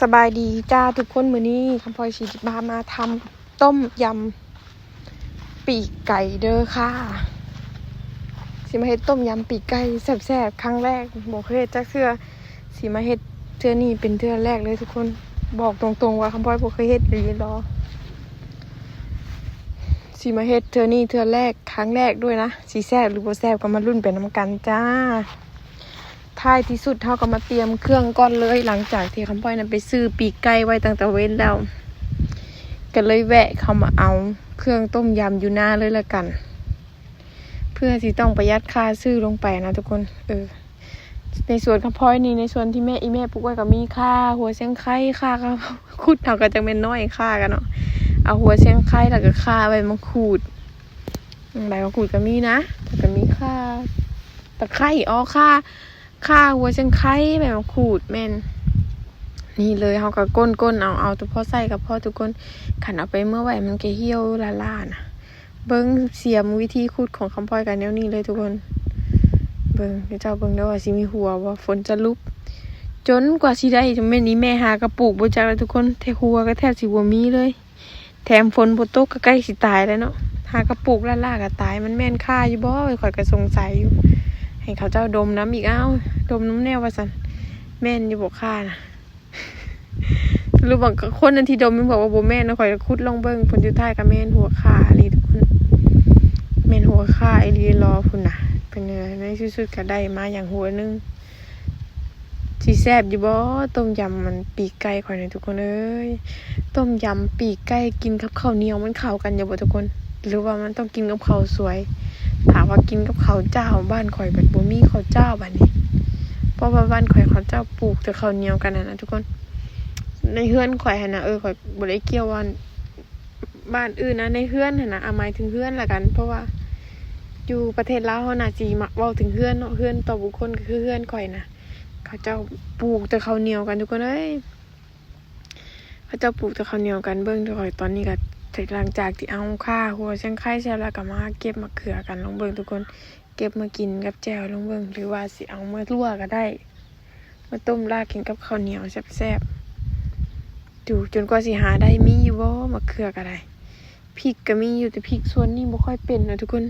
ສະບາຍດີຈ້າທຸກຄົນ ມື້ນີ້ຄຳພອຍຊິພາມາທຳຕົ້ມຍຳປີກໄກ່ເດີຄ່າ. ຊິມາເຮັດຕົ້ມຍຳປີກໄກ່ແຊບໆ ຄັ້ງແລກ ບໍ່ເຄີຍເຮັດຈັກເທື່ອ. ຊິມາເຮັດເທື່ອນີ້ເປັນເທື່ອແລກເລີຍທຸກຄົນ. ບອກຕົງໆວ່າຄຳພອຍບໍ່ເຄີຍເຮັດອີ່ຫຼີ. ຊິມາເຮັດເທື່ອນີ້ເທື່ອແລກ ຄັ້ງແລກດ້ວຍນະ. ຊິແຊບຫຼືບໍ່ແຊບກໍມາລຸ້ນໄປນຳກັນຈ້າ. ທ້າຍທີ່ສຸດເຮົາກໍມາຕຽມເຄື່ອງກ່ອນເລີຍ ຫຼັງຈາກທີ່ຄຳພອຍນັ້ນໄປຊື້ປີກໄກ່ໄວ້ຕັ້ງແຕ່ເວັນແລ້ວ ກໍເລີຍແວະເຂົ້າມາເອົາເຄື່ອງຕົ້ມຍຳຢູ່ໜ້າເລີຍລະກັນ ເພື່ອຊິຕ້ອງປະຢັດຄ່າຊື້ລົງໄປນະທຸກຄົນ. ເອີ ໃນສວນຄຳພອຍນີ້ ໃນສວນທີ່ແມ່ ອີ່ແມ່ປູກໄວ້ກໍມີຂ່າ ຫົວຊຽງໄຄ ຂ່າ ຂຸດເຮົາກໍຈັກແມ່ນນ້ອຍຂ່າກັນເນາະ. ເອົາຫົວຊຽງໄຄ ແລ້ວກໍຂ່າ ໃບມະຂູດ ໃບມະຂູດກໍມີນະ ແລ້ວກໍມີຂ່າ ຕະໄຄ ອໍ ຂ່າ ຂ່າ ຫົວຊຽງໄຄ ໃບມະຂູດ ແມ່ນ ນີ້ເລີຍ. ເຮົາກໍກົ້ນໆເອົາ ເອົາແຕ່ພໍໃສ່ກໍພໍທຸກຄົນ. ຄັນເອົາໄປເມືອໄວ້ມັນກໍຫ່ຽວລ້າໆນະ. ເບິ່ງສຽມວິທີຂຸດຂອງຄຳພອຍກໍແນວນີ້ເລີຍທຸກຄົນ. ເບິ່ງ ເຈົ້າເບິ່ງເດີວ່າຊິມີຫົວບໍ່ ຝົນຈະຫຼຸບ. ຈົນກວ່າຊິໄດ້ ແມ່ນອີ່ແມ່ຫາກະປູກບໍ່ຈັກແລ້ວທຸກຄົນ ແຕ່ຫົວກໍແທບຊິບໍ່ມີເລີຍ. ແຖມຝົນບໍ່ຕົກກໍໃກ້ຊິຕາຍແລ້ວເນາະ ຫາກະປູກລ້າໆກໍຕາຍ. ມັນແມ່ນຂ່າຢູ່ບໍ່ ຂ້ອຍກໍສົງໄສຢູ່. ໃຫ້ເຂົາເຈົ້າດົມນຳອີກ ອ້າວ ດົມນຳແດ່ວ່າຊັ້ນ. ແມ່ນຢູ່ບໍ່ຂ່ານະ? ຫຼືບາງຄົນອັນທີ່ດົມມັນບອກວ່າບໍ່ແມ່ນນະ. ຂ້ອຍກໍຂຸດລອງເບິ່ງ ຜົນສຸດທ້າຍກໍແມ່ນຫົວຂ່າອີ່ຫຼີທຸກຄົນ. ແມ່ນຫົວຂ່າອີ່ຫຼີຫຼໍພຸ້ນນະ. ເປັນແນວໃດ ໃນທີ່ສຸດກໍໄດ້ມາຢ່າງຫົວໜຶ່ງ. ຊິແຊບຢູ່ບໍ່ ຕົ້ມຍຳມັນປີກໄກ່ຂ້ອຍນີ້ທຸກຄົນເອີຍ. ຕົ້ມຍຳປີກໄກ່ກິນກັບເຂົ້າໜຽວມັນເຂົ້າກັນຢູ່ບໍ່ທຸກຄົນ ຫຼືວ່າມັນຕ້ອງກິນກັບເຂົ້າສວຍ? ຖ້າວ່າກິນກັບເຂົ້າຈ້າວ ບ້ານຂ້ອຍບັດບໍ່ມີເຂົ້າຈ້າວບັດນີ້ ເພາະວ່າບ້ານຂ້ອຍເຂົາເຈົ້າປູກແຕ່ເຂົ້າໜຽວກັນຫັ້ນນະທຸກຄົນ. ໃນເຮືອນຂ້ອຍຫັ້ນນະ ເອີ ຂ້ອຍບໍ່ໄດ້ກ່ຽວວ່າ ບ້ານອື່ນນະ ໃນເຮືອນຫັ້ນນະ ອາ ໝາຍເຖິງເຮືອນລະກັນ ເພາະວ່າຢູ່ປະເທດລາວເຮົານະ ຊິມັກເວົ້າເຖິງເຮືອນເນາະ ເຮືອນຕໍ່ບຸກຄົນ ກໍຄືເຮືອນຂ້ອຍນະ ເຂົາເຈົ້າປູກແຕ່ເຂົ້າໜຽວກັນທຸກຄົນເອີຍ. ເຂົາເຈົ້າປູກແຕ່ເຂົ້າໜຽວກັນ. ເບິ່ງທຸກຄົນ ຕອນນີ້ກໍ ຫຼັງຈາກທີ່ເອົາຂ່າ ຫົວຊຽງໄຄແຊບແລ້ວ ກໍມາເກັບໝາກເຂືອກັນ. ລອງເບິ່ງທຸກຄົນ ເກັບມາກິນກັບແຈ່ວ ລອງເບິ່ງ ຫຼືວ່າຊິເອົາມາລົວກກໍໄດ້ ມາຕົ້ມລາດກິນກັບເຂົ້າໜຽວແຊບໆ. ຢູ່ຈົນກວ່າຊິຫາໄດ້ ມີຢູ່ບໍ່ໝາກເຂືອກໍໄດ້? ພິກກໍມີຢູ່ ແຕ່ພິກສວນນີ້ບໍ່ຄ່ອຍເປັນນະທຸກຄົນ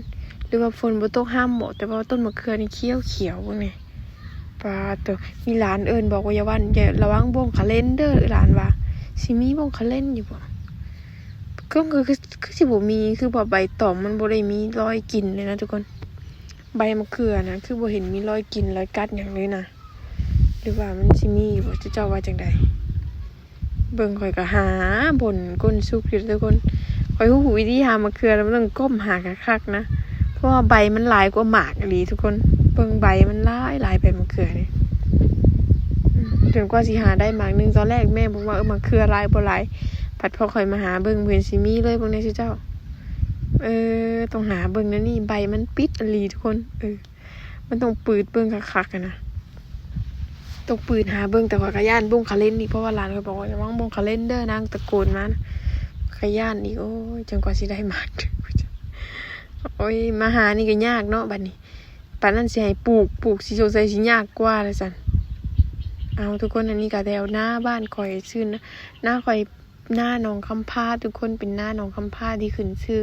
ຫຼືວ່າຝົນບໍ່ຕົກຫ້ຳບໍ? ແຕ່ວ່າຕົ້ນໝາກເຂືອນີ້ຂຽວໆ ເບິ່ງແດ່. ປາດໂທ້ ມີຫຼານເອີ້ນບອກວ່າ ຢ່າຫວ່ານ ຢ່າ ລະວັງບົ້ງຂະເຫຼັນເດີ ຫຼານວ່າ. ຊິມີບົ້ງຂະເຫຼັນຢູ່ບໍ່? ກໍຄື ຄື ຄືຊິບໍ່ມີ ຄືວ່າໃບຕອງມັນບໍ່ໄດ້ມີລອຍກິນເລີຍນະທຸກຄົນ. ໃບມະເຂືອນະ ຄືບໍ່ເຫັນມີລອຍກິນລອຍກັດຫຍັງເລີຍນະ. ຫຼືວ່າມັນຊິມີຢູ່ບໍ່? ເຈົ້າວ່າຈັ່ງໃດ? ເບິ່ງ ຂ້ອຍກໍຫາບ່ອນກົ້ນສຸກຢູ່ເດີທຸກຄົນ. ຂ້ອຍຮູ້ວິທີຫາໝາກເຂືອແລ້ວ ມັນຕ້ອງກົ້ມຫາຄັກໆນະ ເພາະວ່າໃບມັນຫຼາຍກວ່າໝາກອີ່ຫຼີທຸກຄົນ. ເບິ່ງໃບມັນຫຼາຍໆ ໃບໝາກເຂືອນີ້ ອືມ ຈົນກວ່າຊິຫາໄດ້ໝາກໜຶ່ງ. ຕອນແລກແມ່ບອກວ່າ ເອີ ໝາກເຂືອຫຼາຍບໍ່ຫຼາຍ ພັດພໍຂ້ອຍມາຫາເບິ່ງ ບໍ່ເຫັນຊິມີເລີຍ. ເບິ່ງແດ່ເຈົ້າ ເອີ ຕ້ອງຫາເບິ່ງແນວນີ້ ໃບມັນປິດອີ່ຫຼີທຸກຄົນ. ເອີ ມັນຕ້ອງປືດເບິ່ງຄັກໆຫັ້ນນະ ຕ້ອງປືດຫາເບິ່ງ. ແຕ່ຂ້ອຍກໍຢ້ານບົ້ງຂະເຫຼັນນີ້ ເພາະວ່າຫຼານຂ້ອຍບອກວ່າ ລະວັງບົ້ງຂະເຫຼັນເດີ ນາງຕະໂກນມານະ. ຂ້ອຍກໍຢ້ານອີກ ໂອ້ຍ ຈົນກວ່າຊິໄດ້ໝາກ. ໂອ້ຍ ມາຫານີ້ກໍຍາກເນາະບັດນີ້ ປານນັ້ນຊິໃຫ້ປູກ ປູກຊິສົງໄສຊິຍາກກວ່າລະຊັ້ນ. ເອົາ ທຸກຄົນ ອັນນີ້ກໍແຖວໜ້າບ້ານຂ້ອຍ ຊື່ນາ ໜ້າຂ້ອຍ ໜ້າໜອງຄຳພາ ທຸກຄົນ ເປັນໜ້າໜອງຄຳພາທີ່ຂຶ້ນຊື່.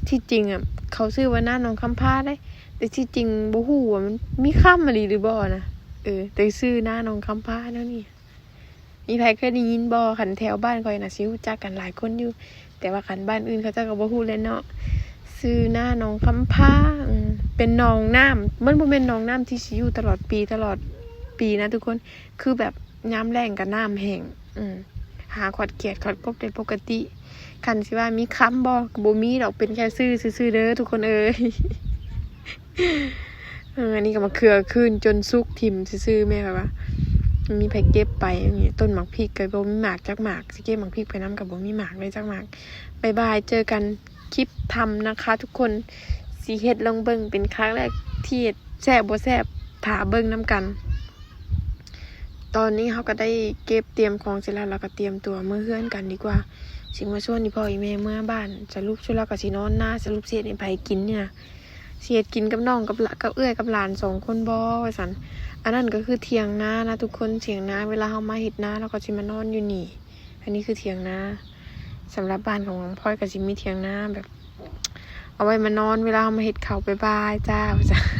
ທີ່ຈິງອະ ເຂົາຊື່ວ່າໜ້າໜອງຄຳພາເດ້ ແຕ່ທີ່ຈິງບໍ່ຮູ້ວ່າມັນມີຄຳອີ່ຫຼີຫຼືບໍ່ນະ. ເອີ ແຕ່ຊື່ໜ້າໜອງຄຳພາແນວນີ້. ມີໃຜເຄີຍໄດ້ຍິນບໍ່? ຄັນແຖວບ້ານຂ້ອຍນະ ຊິຮູ້ຈັກກັນຫຼາຍຄົນຢູ່ ແຕ່ວ່າຄັນບ້ານອື່ນເຂົາເຈົ້າກໍບໍ່ຮູ້ແຫຼະເນາະ. ຊື່ໜ້າໜອງຄຳພາ ອືມ ເປັນໜອງນ້ຳ ມັນບໍ່ແມ່ນໜອງນ້ຳທີ່ຊິຢູ່ຕະຫຼອດປີ ຕະຫຼອດປີນະທຸກຄົນ ຄືແບບ ຍາມແລ້ງກໍນ້ຳແຫ້ງ ອືມ ຫາຂອດຂຽດຂອດກົບໄດ້ປົກກະຕິ. ຄັນຊິວ່າມີຄຳບໍ່ ກໍບໍ່ມີດອກ ເປັນແຄ່ຊື່ຊື່ໆເດີທຸກຄົນເອີຍ. ເອີ ອັນນີ້ກໍມາເຂືອຄືນຈົນສຸກຖິ້ມຊື່ໆ ແມ່ນແບບວ່າ ມີໃຜເກັບໄປ. ນີ້ ຕົ້ນໝາກພິກກໍບໍ່ມີໝາກຈັກໝາກ ຊິເກັບໝາກພິກໄປນຳກໍບໍ່ມີໝາກເລີຍຈັກໝາກ. ບາຍບາຍ ເຈີກັນຄລິບທຳນະຄະທຸກຄົນ. ຊິເຮັດລອງເບິ່ງ ເປັນຄັ້ງແລກທີ່ເຮັດ ແຊບບໍ່ແຊບ ຖ້າເບິ່ງນຳກັນ. ຕອນນີ້ເຮົາກໍໄດ້ເກັບຕຽມຂອງເສັດແລ້ວ ແລ້ວກໍຕຽມຕົວເມືອເຮືອນກັນດີກວ່າ. ຊິມາຊວນອີ່ພໍ່ອີ່ແມ່ເມືອບ້ານ ສະຫຼຸບສຸດແລ້ວກໍຊິນອນນາ ສະຫຼຸບຊິເຮັດໃຫ້ໃຜກິນນີ້ນະ. ຊິເຮັດກິນກັບນ້ອງ ກັບ ກັບເອື້ອຍກັບຫຼານສອງຄົນບໍ່ ວ່າຊັ້ນ. ອັນນັ້ນກໍຄືຖຽງນານະທຸກຄົນ, ຖຽງນາ ເວລາເຮົາມາເຮັດນາ ເຮົາກໍຊິມານອນຢູ່ນີ້. ອັນນີ້ຄືຖຽງນາ. ສຳລັບບ້ານຂອງນ້ອງພອຍກໍຊິມີຖຽງນາແບບ ເອົາໄວ້ມານອນເວລາເຮົາມາເຮັດເຂົ້າ. ບາຍບາຍຈ້າ ວ່າຊັ້ນ.